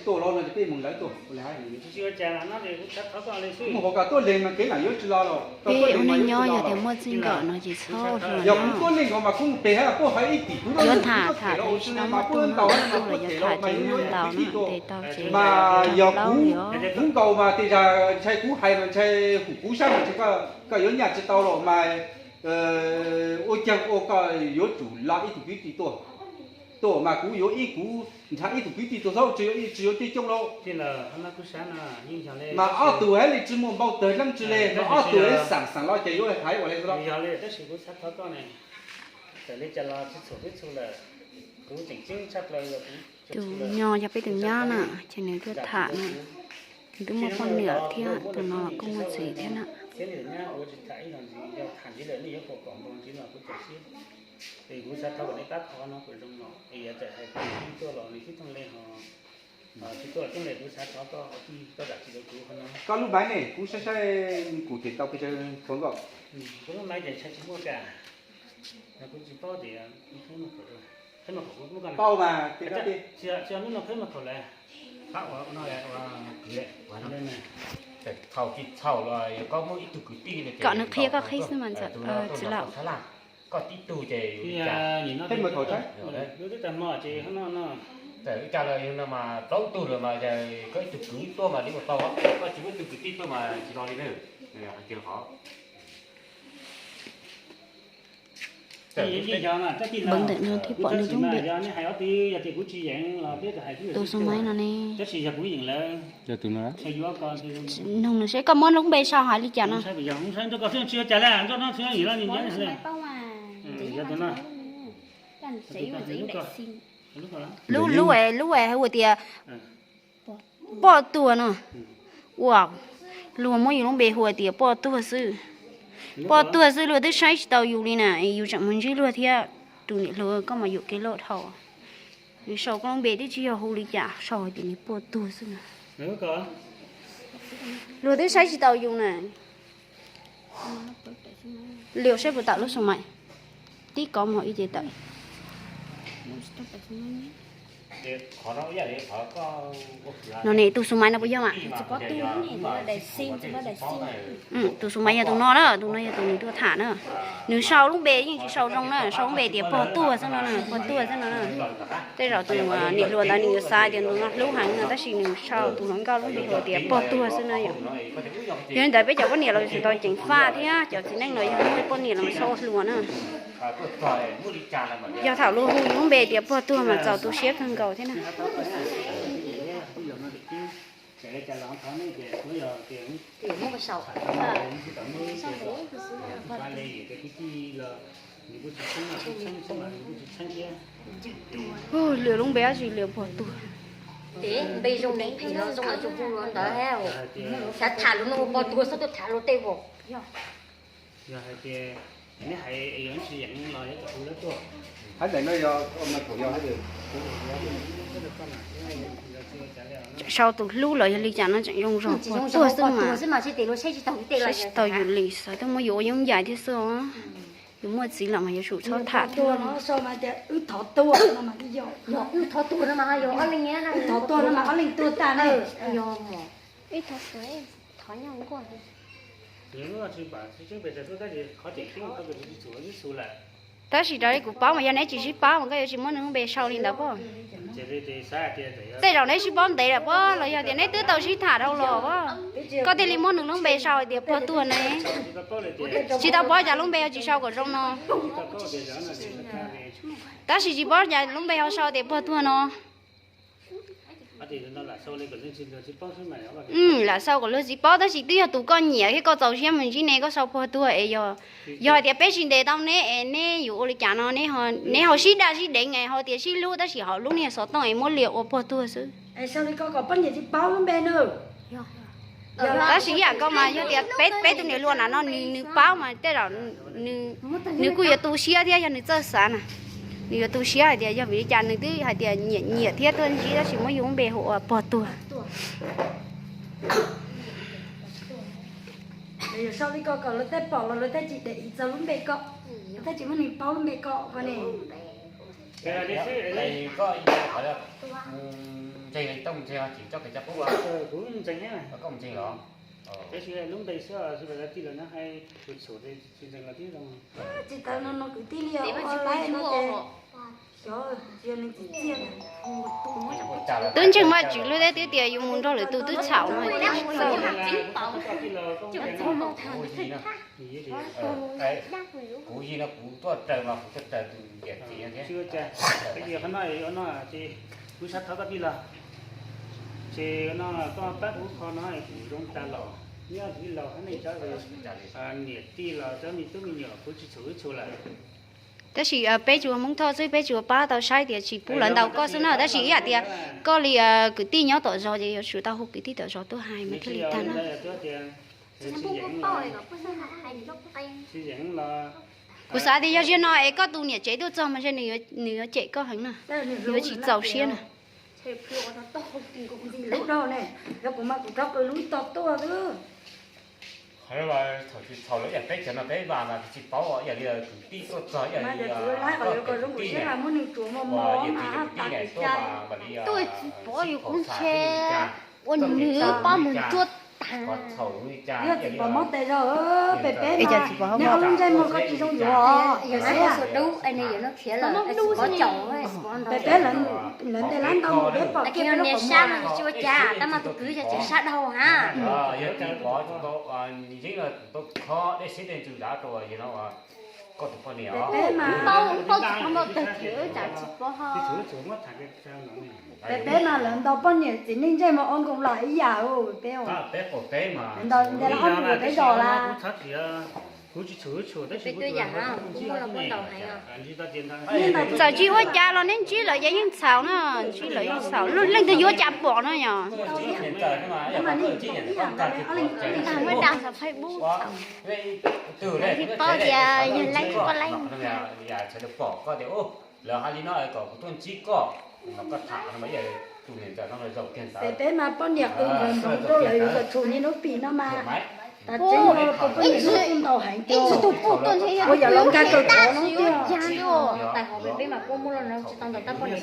Tuaj los no ces peb mus lawv tuaj. Kuv mus hauv koj tuaj leeg mas kev lam yuav tsis los los. Peb ua neej nyob yog tias muaj txij nkawm no ces txhob ua hluas. Yog kuv tuaj leej nkaus mas kuv mus pem hab puab hais ib tim kuv yuav tham tham li tsis tau muaj tuaj no mas puab yuav tham ces ntaus no tes tau ces mas yog kuv, kuv nkaus mas tej zag ntshai kuv hais mas ntshai hum kuv sab mas ntshai koj yuav nyaj tsis tau los mas ua caag ua koj yuav tsum los ib tug kwv tij tuaj. Tuaj mas kuv yuav ib kuv nrhav ib tug kwv tij tuaj xwb, tsis yuav, tsis yuav coob coob lauj. Mas ob tug hab li tsis muaj npau tawg dlaab tsi le, mas ob tug xaam xaam los ces yuav hais ua le xwb los. Tus nyo yog peb tus nyab na, ces nws tuaj tham na, nws twb muaj poj niam thiab, tus no los kuj muaj txiv thiab na. Koj lub maiv ne, kuv saib saib kuv them tau pes tsawg qhov nkauj. Paub mas, thaum tsis txhaum los yog koj muaj ib tug kwv tij kom nws qhia koj qhib xwb mas ntxawm txiv laus. Koj tib tug ces peb mus thaum saib. Ib cas los yog no mas plaub tug lawm mas koj ib tug kwv tuaj mas li mus tau, koj tsis muaj ib tug kwv tij tuaj mas tsis los li na. Hais tias qhov Npawv ntawm no thiaj pom nws lub npe. Tus xu maiv no ne. Nug nws seb koj muab lub npe sau hais li cas no. Lub, lub, lub hu tias poj tuag no. Ua, luag muab yus lub npe hu tias poj tuag xwb. Poj tuag xwb, luag twb saib tsis tau yus li na, yus tseem mus ntsib luag thiab. Tus niam hluas, koj mas yuam kev loj dhau. Nws sau koj lub npe twb tsis yog hu li cas, sau hais tias nws poj tuag xwb na. Luag twb saib tsis tau yus na. Liu saib puas tawm lub xu maiv. Tib kov mus ib ce tawm. No ne, tus xu maiv no puas yog mas? Tus xu maiv yog tus no na, tus no yog tus nws tuaj tham na. Nws sau lub npe yeej tsis sau zoo na, sau lub npe tias pog tuag xwb no, pog tuag xwb no. Tej zaum tus niam hluas ntawd nws yuav xav tias nws hlub heev no, tab sis nws sau tus hluas nkauj lub npe hu tias pog tuag xwb no yom. Yog li ntawd peb cov poj niam los yuav tsum tau ceev faj thiab, cov txiv neej los yog muaj poj niam los txhob ua hluas na. Yog thaum luag hu yus lub npe tias pog tuag mas txaus tu siab kawg nkaus thiab na. Hu lwm lub npe dab tsi, lwm pog tuag. Npe zoo li phem los zoo los tsuas hu li ntawd, xav tham lus no hu pog tuag xwb, tuaj tham luag tej vauv. Hab ntawm no yog, sau tus hlub los yog li cas no tseem zoo zog, pog tuag xwb mas. Saib tsis taus yus li, xav tuaj muab yus ua yoov yais thiab xwb os. Yus muaj txiv lawm mas yuav tsum txhob tham thiab. Wb thov tuag no mas ob leeg tuag tag ne. Tab sis raws li kuv paub mas yog neb tsis sib paub mas koj yuav tsis muab nws lub npe sau li ntawd pob. Tej zaum neb sib paub ntev lawm pob, los yog tias neb twb tau sib tham dhau los pob, koj thiaj li muab nws lub npe sau hais tias pog tuag ne. Tsis tau paub cas lub npe yuav tsis sau kom zoo no. Tab sis tsis paub cas lub npe ho sau tias pog tuag no. Lam sau kom luag tsis paub, tab sis twb yog tus koj nyiam thiab koj txaus siab mus ntsib ne, koj sau pog tuag es yog, yog hais tias peb tsis ntes tau neb es neb yuav ua li cas no, neb ho sib daj sib deev es ho tias sib hlub tab sis ho lub niag xov tooj es muab liam ua pog tuag xwb. Tab sis ib yam koj mas yog tias peb, peb tus niam hluas na no nws, nws paub mas tej zaum nws kuj yuav tu siab thiab, yog nws txawj xav na, nws yuav tu siab hais tias yog vim li cas nws twb hais tias nyiam nyiam thiab tuaj ntsib tab sis muab yus lub npe hu ua pog tuag. Yog sau li ko kom lawv tej pom los lawv tej tsis de txog lub npe koj, lawv tej tsis muab nws paub lub npe koj ko ne. Ntseeg li, tau mus ntseeg os, tsis tso kev cai qub. Kuv ntseeg thiab. Koj mus ntseeg los? Tab sis lub npe xwb, tij laug nyob hais kuv txhum tsis ntseeg los tib zoo. Tsis tau no no kwv tij li os, xyov tsis yog neeg tsis txiaj. Twb ntseeg Vajtswv lub thiab twb tias yus mus nrog lwm tus twb txhaum no. Kuv yig no kuv tuaj raws mas kuv tuaj raws tus niam txiv no thiab. Qhov no ces kuv xav thov koj tij laug, ces no koj pab kuv qho no kuv zoo tas los, nyob tij laug hab neej tsa, niam tij los cov me tub me nyuam kuv tsis txhum ib txhua lawm. Tab sis peb tsuas Hmoob Thoj xwb, peb tsuas pab tau saib tias tsis pub lawv ntaus koj xwb na. Tab sis ib yam tias koj li kwv tij nyob tom zos ces yuav tsum tau hu kwv tij tom zos tuaj hais mas thiaj li tag na. Kuv xav tias yog ziag no es koj tus niam tsev tuaj txog mas ntshe nws yuav cem koj heev na, nws yuav tsis txaus siab na. Lub dag ne, yog kuv mas kuv rov qw lub ib tog tuaj xwb. Qhov no thaum tsis txhaum lawm ib yam peb chaw no peb vam mas tsis paub ib yam li kwv tij tuaj txog ib yam li kwv tij ne, uas yog tsis kwv tij ne tuaj mas vam li tuaj tsis pov yus kuv ntshe ua nws pab mus tuaj tag. Yog tsis pom mob tes zog, pem peb mas neb ob lub ntsej muag koj tsis zoo yuav. Yog xav dub ne yog no khiav lawm tsis pov caum, pem peb lawv nte lab ntau mus peb pom kiag niag sab no tsis ua cas, tab mas tus kwv yog tseem sab dhau ha. Yog tsis pov tau, yeeb tau kho dej siab dej ntsws dav rau yog no koj tus poj niam. Peb mas, peb mas lawv ntaus poj niam txiv neej ntsej muag ua nkoos los ib yam peb, peb qaum peb mas, ntaus nte lab ob npua peb zos las. Txawm tsis ua cas los neb ntsib lawm ces yeej txhaum na, ntsib lawm yeej txhaum, leej twg yuav cas pom no yog. Tag muab dag saum Facebook txhaum, tsis paub tias yog laib tsis paub laib. Pom koj tias lawv hais li no kom kuv tuaj ntsib koj, koj tham no mas tus niam ntxawm no zaum kiag ntawd. Peb mas poj niam qw nrov nrov rau lawv yuav kom tshum niaj hnub pim no mas, tas tseeb los tus poj niam no kuj ntaus heev tiag, ua yam los nkag kawg khov no tiag. Tais hauv peb mas kuj muaj los no tsis tau ntaus tab poj niam,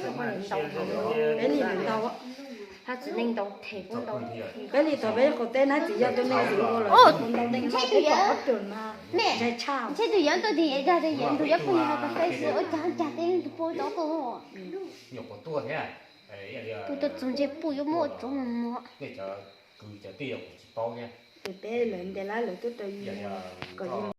peb li lawv ntaus, hab txiv neej ntaus them kuj ntaus them. Peb li thaum peb qaum teb na txiv yog tus neeg ntxim ua los ntaus neeg los peb pom ob tug mas ntshai tshaj. Ntshe tus yawm ntawd tus yawm ntawd yawm ntawd yog phooj ywg hauv cà phê xwb, ua cas cas tej tus poj ntaus koj. Puj tuaj txog ntshe puj yuav muab ua tsuav mos mos. Peb lawv nte lab lawv tuaj rau kom